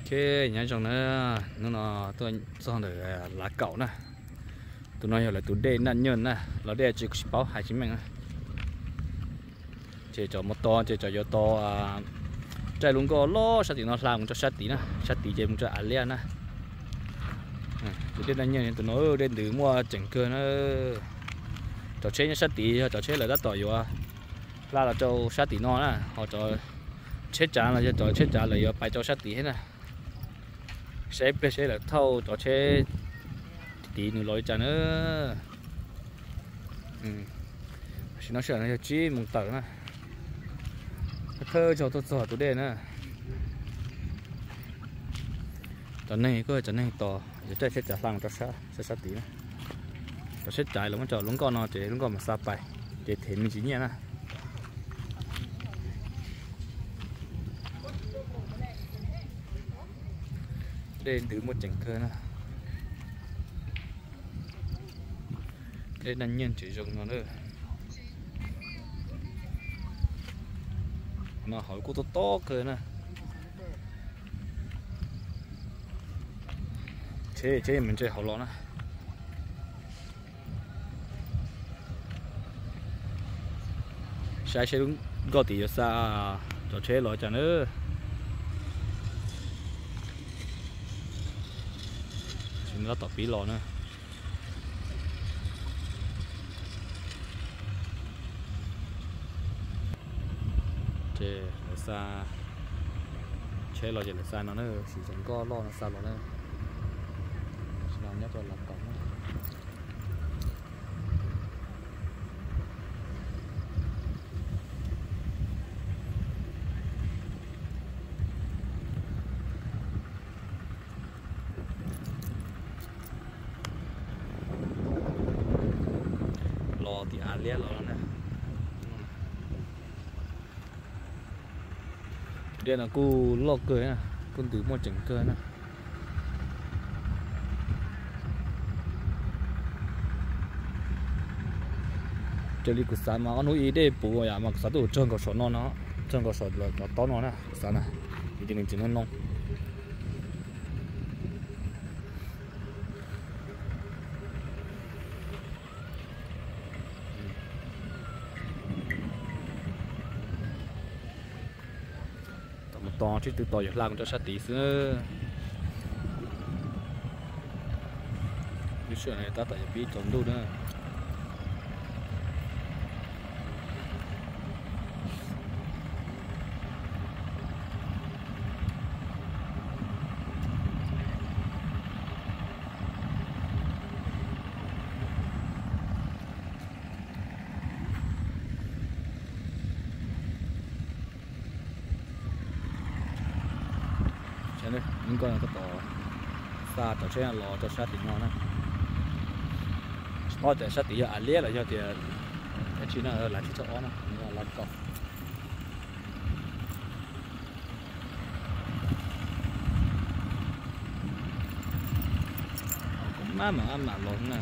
Ok, nyob zoo na, hnub no tuaj txog ntawm Lav Kaum na. Tus no yog lawv tus dej Naj Nyaj na, los dej tsis kuv tsis paub hais tsis meej na. Ces cov mus tod ces cov yuav tau raij lub nkoj loj sab tim no hla mus rau sab tid na, sab tid ces mus rau Av Liab na. Tus dej Naj Nyaj tus no dej ntws muaj ceem kawg na. Cov tsheb nyob sab tid yog cov tsheb lawv tab tom yuav hla los rau sab tim no na, ho cov tsheb tsav los yog cov tsheb tsav lawv yuav pais rau sab tid thiab na. Saib pliag seb lawv thauj cov tsheb tid nws los li cas na. Tam sim no sij hawm no yog tsib moos tawm na. Thawj zaug tuaj txog tus dej na. Cov neeg kuj cov neeg tos yuav caij tsheb tsav hla mus rau sab sab tid na. Cov tsheb tsav lawv muab cov lub nkoj no ces lub nkoj mas xa pais, ces them me ntsis nyiaj na. Dej ntws muaj ceem kawg na. Dej Naj Nyaj tseem zoo no na. No hauv kuj tob tob kawg na. Tsheb tsheb me ntse hauv los na. Saib seb lub nkoj tid yuav xa cov tsheb los cas na. Tsis tab tom pib los na. Ces lawv xa tsheb los ces lawv xa no na, siv cov nkoj loj no xa los na. Tam sim no nyob rau Lav Kaum na. Los tim Av Liab los na. Tus dej no kuj loj kawg na, kuj ntws muaj ceem kawg na. Raws li kuv xav mas ob hnub ib dej puv yam mas kuv xav tuaj txog nkaus saum no no, txog nkaus saum lawv cov taub no na, kuv xav na, vim tias nws tseem noo noo. Tom mus tos seb twg tos yuav hla mus rau sab tid xwb. Lub sij hawm no tab tom yuav pib tsaus ntuj na. Lub nkoj no tab tom xa cov tsheb los rau sab tim no na. Tsis paub tias sab tid yog Av Liab los yog tias dab tsi na, Lav Tsib Txhiab Ob na, Lav Kaum. Kuv maj mam maj mam los na.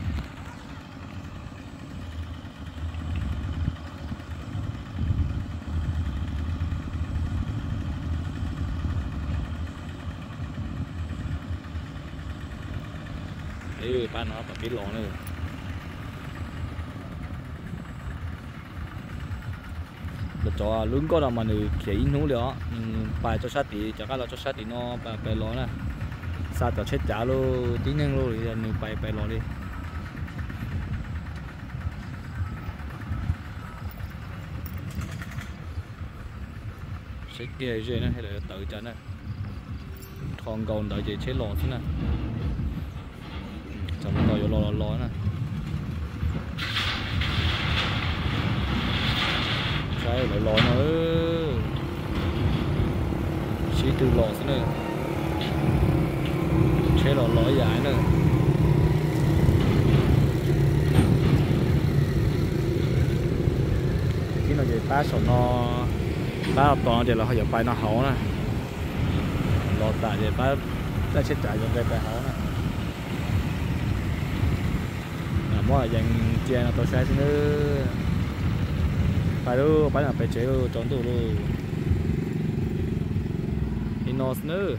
Pab no pab pib los na. Los cov lub nkoj no mas nws khiav ib hnub li os, nws pais txog sab tid, cov nqaij los txog sab tid no pais pais los na. Xa cov tsheb cav los tib neeg los nws pais pais los li. Saib kiag ze na, lawv tawm cas na. Rho nkaus ntawd ces tsheb los xwb na. Txog mus tau yuav los los los na. Saib lawv los no, sib tw los xwb na. Tsheb los los ib yam na. Tib no ces pab saum no, pab tos no ces lawv ho yuav pais no hauv na. Los tas ces pab caij tsheb cav yuav nqes pais hauv na. Muab yees cia no tau saib xwb nawb. Pais lauj, pab no pem tsev lauj, tsaus ntuj lauj. Li no xwb nawb.